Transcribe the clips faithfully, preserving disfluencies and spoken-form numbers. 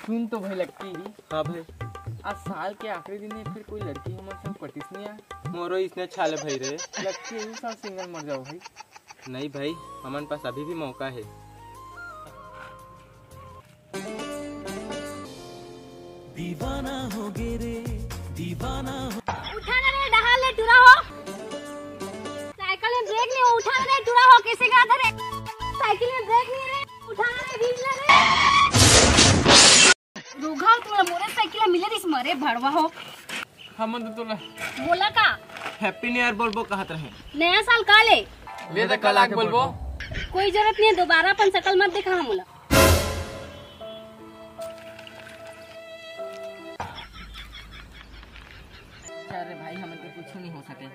सुन तो भाई लक्की। हाँ भाई। आज साल के आखिरी दिन हे, फिर कोई लड़की हमर संग पटिस नहीं आय। मोरो इसने छाले भाई रे। लक्की, ये साल सिंगल मर जाओ भाई। नहीं भाई, हमन पास अभी भी मौका हे। दीवाना हो गे रे, दीवाना हो। उठा ना रे, डहार ले टुरा हो। साइकिल में ब्रेक नहीं हो, उठा ना रे, टुरा हो, कैसे गिरा था रे? साइकिल में ब्रेक नहीं है रे, उठा ना रे, रील ना रे। रुघा, तोला मोरे साइकिल मिले रिस मरे भड़वा हो। हमन तो तोला बोला का? Happy New Year बोलबो कहत रहे। नया साल का ले? ले दे, कल आके बोलबो। कोई जरूरत नहीं है, दोबारा अपन शकल मत दिखा मोला। अरे भाई, हमन के कुछ नहीं हो सके।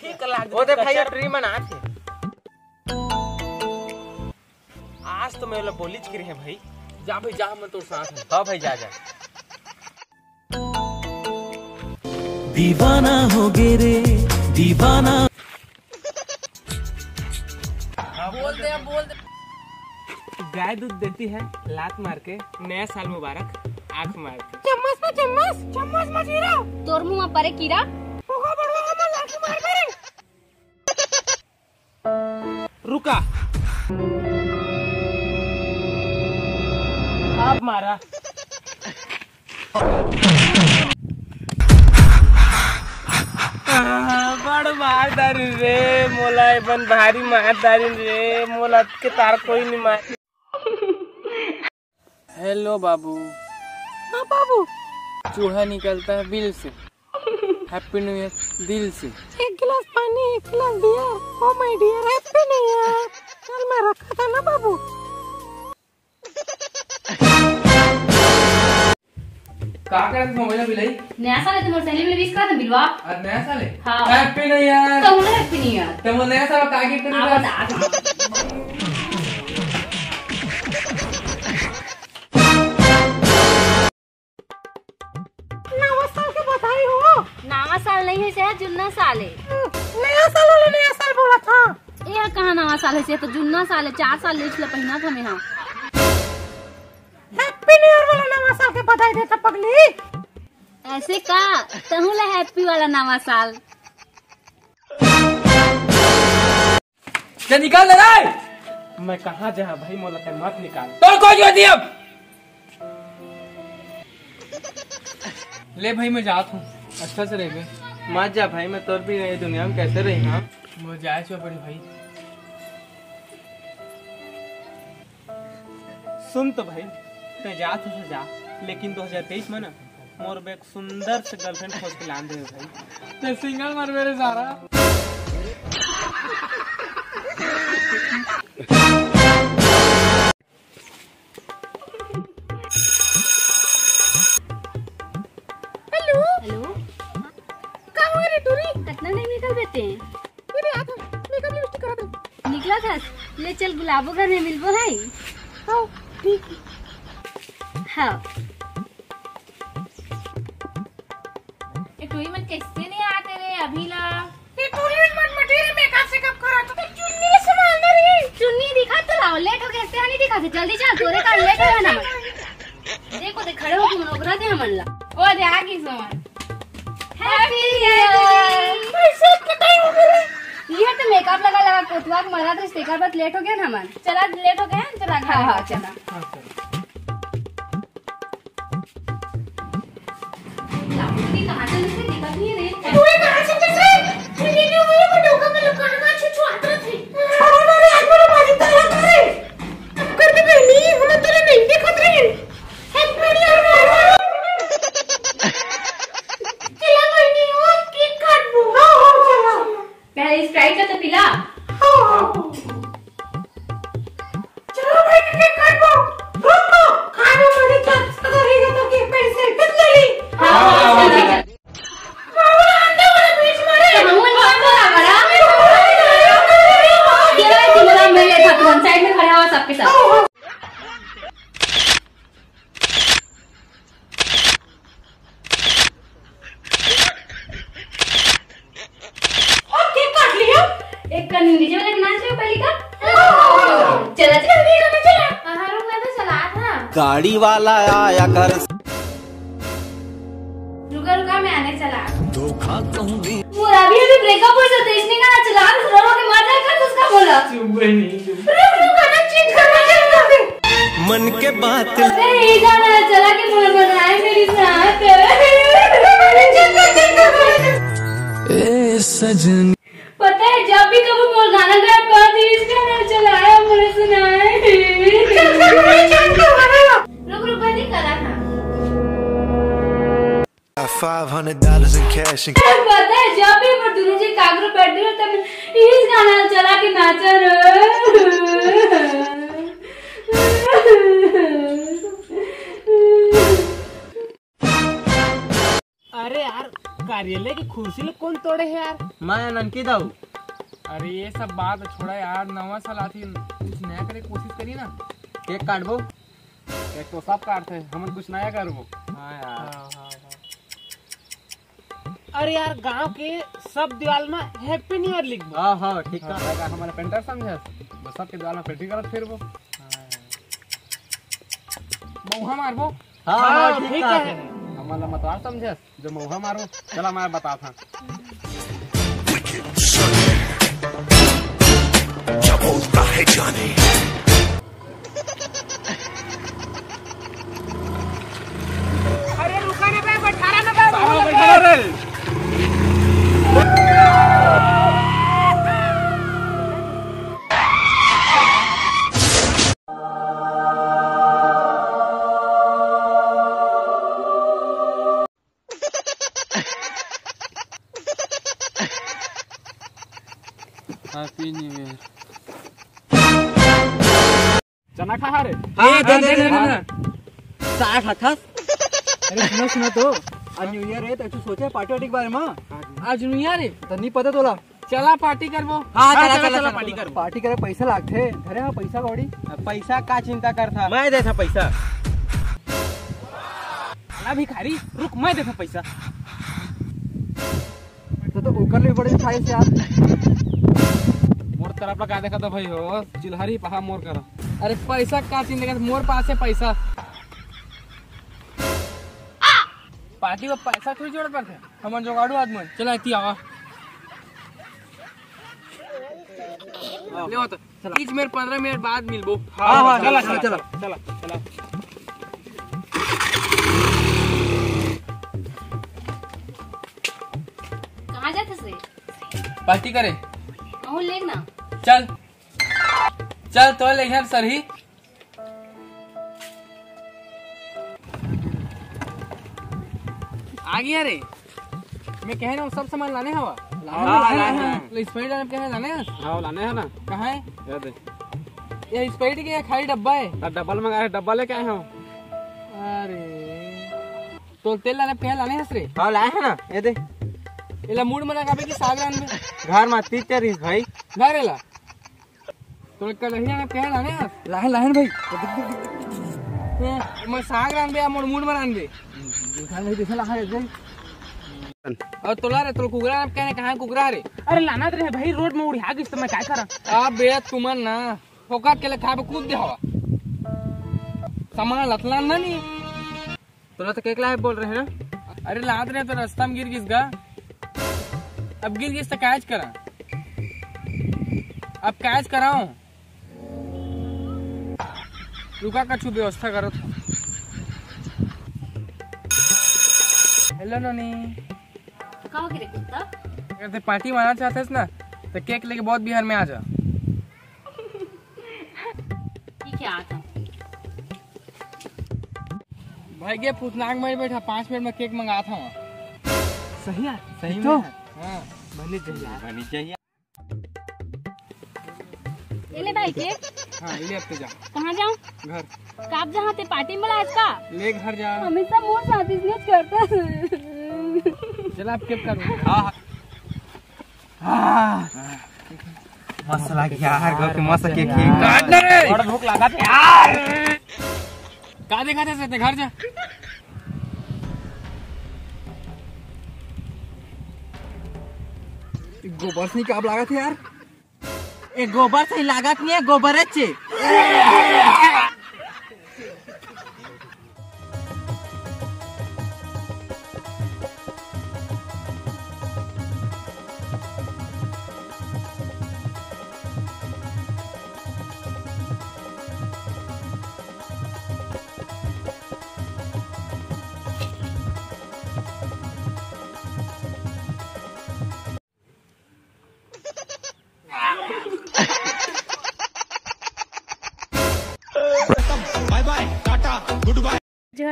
ठीक लाग ओ दे भाई, ट्री मनात हे। आज तो मैं बोलीच के रहे भाई। जा भाई जा, हमन तोर साथ हन। हाँ भाई, जा, जा। दीवाना हो गे रे, दीवाना। हाँ, बोल दे, अब बोल दे। गाय दूध देती है लात मार के, नया साल मुबारक आंख मार के। चम्मच में चम्मच, चम्मच में जीरा। तोर मुंह में परे कीरा। ओका बड़वा का लाठी मार मारे। रुका। आप मारा। बड़ मार डारिन रे मोला, एमन भारी मार डारिन रे मोला, के तार कोई नहीं मार। हेलो बाबू। हाँ बाबू। चूहा निकलता है बिल से। Happy New Year दिल से। एक गिलास पानी, एक गिलास beer. Oh my dear, Happy New Year। कल मैं रखा था ना बाबू। का करत मोबाइल बिलाई? नया साल है, तुम्हारे सहेली मिले विश कर दे बिलवा। आज नया साल है? हाँ। Happy New Year। तो बोले Happy New Year। तो वो नया साल का गिफ्ट? नवा साल के बधाई हो। नवा साल नहीं है, से जुन्ना साल है। नया साल वाला नया साल बोला था। ये कहाँ नवा साल है, से तो जुन्ना साल है, चार साल ले पिछला पहिना था मैं। हाँ। Happy New Year वाला नवा साल के बधाई देता पगली। ऐसे का? तहू ला Happy वाला नवा साल। क्या निकाल दे रहा है? मैं कहाँ जहाँ भाई, मोला ते मत निकाल। तो कोई जो दिया। ले भाई, मैं जात हूँ। अच्छा से रहिबे। मत जा भाई, मैं तोर बिना ये दुनिया में कैसे रही? हाँ, मैं जाए छो बड़ी भाई। सुन तो भाई, ते जात हस जा, लेकिन दो हज़ार तेईस में ना मोर बर एक सुंदर से girlfriend खोज के लान दे भाई। ते single मरबे रे सारा। हेलो। हेलो। का हो रे टूरी? कतना नहीं निकल देते हैं। ये रे, आ तो makeup lipstick करा दे। निकला था, ले चल गुलाबो घर में मिलबो है। हाँ, ठीक। हाँ। ए टूरी मन कैसे नहीं आते रे अभी ला? ए टूरी मन मत मटी रे, makeup सेकअप करा तो। चुन्नी ले संभाल ना रे। चुन्नी दिखा तो लाओ, लेट हो गया, से नहीं दिखा से, जल्दी चल, तोरे का लेट हो ना। देखो, देख, खड़े हो के मनोगरा दे हमन ला। ओ दे, आ गई समझ। Happy New Year। पैसे कटाई हो गए। ये तो makeup लगा लगा कोतवा के मरा तो स्टेकर पर लेट हो गया ना हमन। चला, लेट हो गया, चला, हाँ, हाँ, चला। हाँ, चला। लापसी कहाँ चल रही थी? दिखत नहीं है रे। तू ये कहाँ चल रही है? ये नहीं हुई, वो डोका में लोग कहाँ कहाँ छुछुआत रहे थे। छोड़ो ना रे, आज मेरा बाजी तैयार करे। अब कर भी बहनी, हम तेरे नहीं दिखत रहे। चला बहनी, वो केक काटबो। हाँ, हाँ, चला। पहले Sprite का तो पिला। हाँ। चलो भाई, केक काटबो। रुको, खाना बड़ी चाट से करेगा तो केक पे selfie ले ली। हाँ, हाँ, हाँ। ये भाई, तुम्हारा मेरे साथ, तुम side में खड़े हो सबके साथ। और केक काट लिया। एक का नीचे वाले के नाच रहे हो पहली का? गाड़ी वाला आया घर। रुका रुका, मैं आने चला। धोखा कहूँ नहीं। मोर अभी अभी ब्रेकअप होइस, तो इसने गाना चला, रो रो के मर जाए कर उसका बोला। चुप भाई, नहीं चुप। रुक रुक, गाना चेंज कर, मैं चेंज कर दे। मन के बात। अरे ये गाना चला के मोर बनाए मेरी साथ। ए सजन। पता है, जब भी कभी मोर गाना गायब कर दी, इसका नाम चलाया, मुझे सुनाए। रुक रुक, नहीं करा था। Five hundred dollars in cash and पता है, जब भी मोर दोनों जी कागरू बैठ गए, तब इस गाना चला के नाचा रे। अरे यार, कार्यालय की कुर्सी ल कोन तोड़े हे यार? मैं ननकी दाऊ। अरे ये सब बात छोड़ा यार, नवा साल आथे, कुछ नया करे के कोशिश करी ना। केक काटबो। एक तो सब काटथे, हमन कुछ नया करबो। हाँ यार। अरे यार, गांव के सब दीवाल में Happy New Year लिखबो। हाँ हाँ, ठीक है। हमारा पेंटर समझे, बस सबके दीवाल में पेंटिंग करत फिरबो। मौहा मारबो। हाँ हाँ, ठीक है। हमन ला मतवार समझे, जो मौहा मारो। चला, मैं बताता। क्या बोलता है जाने। अरे रुका ना बे, बैठारा ना बे। Happy New Year। चना खा रे। हाँ, दे, दे, दे, दे। साठ अठास। अरे सुना सुना तो। आज न्यू ईयर है, तो तू सोचे पार्टी वार्टी के बारे में? आज न्यू ईयर है। तो नहीं पता तोला। चला पार्टी करबो। हाँ, चला, चला, चला, पार्टी करबो। पार्टी करे पैसा लागथे। घरे हाँ पैसा कौड़ी। पैसा का चिंता करथा? मैं देथा पैसा। अला भिखारी, रुक, मैं देथा पैसा। तो, तो ओकर ले बड़े उठाए से यार। मोर तरफ ला का देखा था भाई हो, चिल्हारी पहा मोर करा। अरे पैसा का चिंता कर, मोर पास है पैसा। पार्टी में पैसा थोड़ी जोड़ पड़ते, हमन जोगाड़ू आदमी। चला इतनी आवा। ले तो। तीस मिनट, पंद्रह मिनट बाद मिलबो। हाँ, हाँ, चला, चला, चला। चला, चला। कहाँ जाथस रे? पार्टी करे। कहूँ ले ना। चल, चल, तो ले घर सरही। आ गया रे। मैं कहे ना, वो सब सामान लाने हवा। हाँ, लाने हैं। ले, Sprite लाने कहे, लाने हैं? हाँ, लाने हैं ना। कहाँ है? ये दे। ये Sprite के या खाली डब्बा है? डब्बा मंगाए, डब्बा लेके आए हम। अरे, तो तेल लाने कहे, लाने हस रे? हाँ, लाए हैं ना, ये दे। एला मूड़ मना काबे की साग रान में। घर में तीन चार रिस भाई। घर एला। तो एक कलहिया में कहे, लाने हस? लाए, लाए भाई। मैं साग रान बे, या मूड़, मूड़ मना बे। घर में देखे लाए, ये दे। और तोला रे, तोला कुकरा आप कहने कहाँ कुकरा रे? अरे लाना तो रे भाई, रोड में उड़िया गिस तो मैं क्या करा? आ बे तुमन ना, फोकट के ले खाबे कूद दे हवा। सामान लतलान ना नहीं। तोला तो केक लाए बोल रहे हैं ना? अरे लात रे तो रास्ता में गिर गिस गा। अब गिर गिस तो काज करा, अब काज कराओ। रुका, कछु व्यवस्था करत हूँ। हेलो नोनी। का हो गे रे कुत्ता? अगर ते पार्टी माना चाहते ना, तो केक लेके बहुत बिहार में आ जा। ठीक है, आता हूँ। भाई के फुसनाक में बैठा, पाँच मिनट में केक मंगात हूँ। सही है, सही तो? में है। हाँ। बनी चाहिए। ये ले भाई के। हाँ, ले अब तो जा। कहाँ जाऊँ? घर। काब जहाँ ते पार्टी में बुलाए का? ले घर जा। हमेशा मोर साथ इसने करता। चला अब केक करूँ। हाँ, हाँ। मस्त लग यार, गो के मस्त केक खी। काट ना रे। बड़ा भूख लगा था यार। का देखा था से घर जा। गोबर से ही काब लागत है यार। ए गोबर से ही लागत नहीं है, गोबर अच्छे।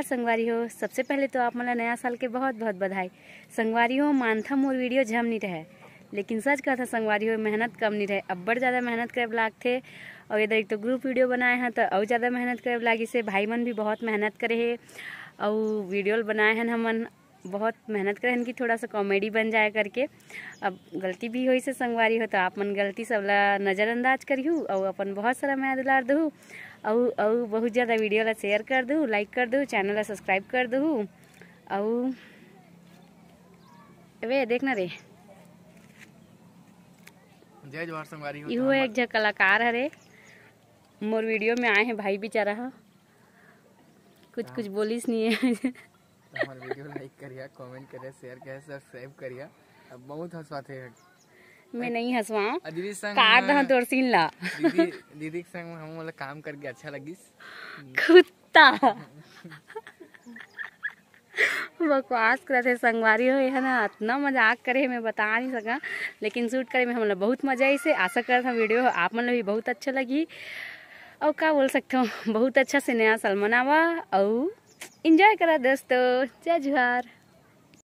संगवारी हो, सबसे पहले तो आप मन ला नया साल के बहुत बहुत बधाई। संगवारी हो, मानथा मोर वीडियो झम नहीं रहे, लेकिन सच कहत हँव संगवारी हो, मेहनत कम नहीं रहे, अब्बड़ ज़्यादा मेहनत करे लागथे। और इधर एक तो ग्रुप वीडियो बनाए हैं तो और ज़्यादा मेहनत करे लागिस हे। भाई मन भी बहुत मेहनत करे हे और वीडियो बनाए हैं हमन, बहुत मेहनत करे हन कि थोड़ा सा कॉमेडी बन जाए करके। अब गलती भी होइस हे संगवारी हो, तो आप मन गलती सब ला नज़रअंदाज करिहू और अपन बहुत सारा मया दुलार दहू और और बहुत ज़्यादा वीडियो ला शेयर कर दहू, लाइक कर दहू, चैनल ला सब्सक्राइब कर दहू। और अबे देख ना रे, जय जोहार संगवारी हो। इहू तो एक हमर झ कलाकार हरे, मोर वीडियो में आए हैं भाई बेचारा ह, कुछ कुछ बोलिस नहीं है। तो हमर वीडियो लाइक करिया, कमेंट करिया, शेयर करिया, सब्सक्राइब करिया। अब बहुत हंसवाथे। मैं नहीं हंसवा, अ, दीदी संग काट दहा तोर सीन ला। दीदी, दीदी के संग हम वाला काम करके अच्छा लगिस। कुत्ता। बकवास करत हे संगवारी हो, ये ना इतना मजाक करे हे, मैं बता नहीं सका, लेकिन शूट करे में हमला बहुत मजा आइस हे। आशा करत हँव वीडियो आप मन ला भी बहुत अच्छा लगी। और का बोल सकथव, बहुत अच्छा से नया साल मनावा और एंजॉय करा दोस्तों। जय जोहार।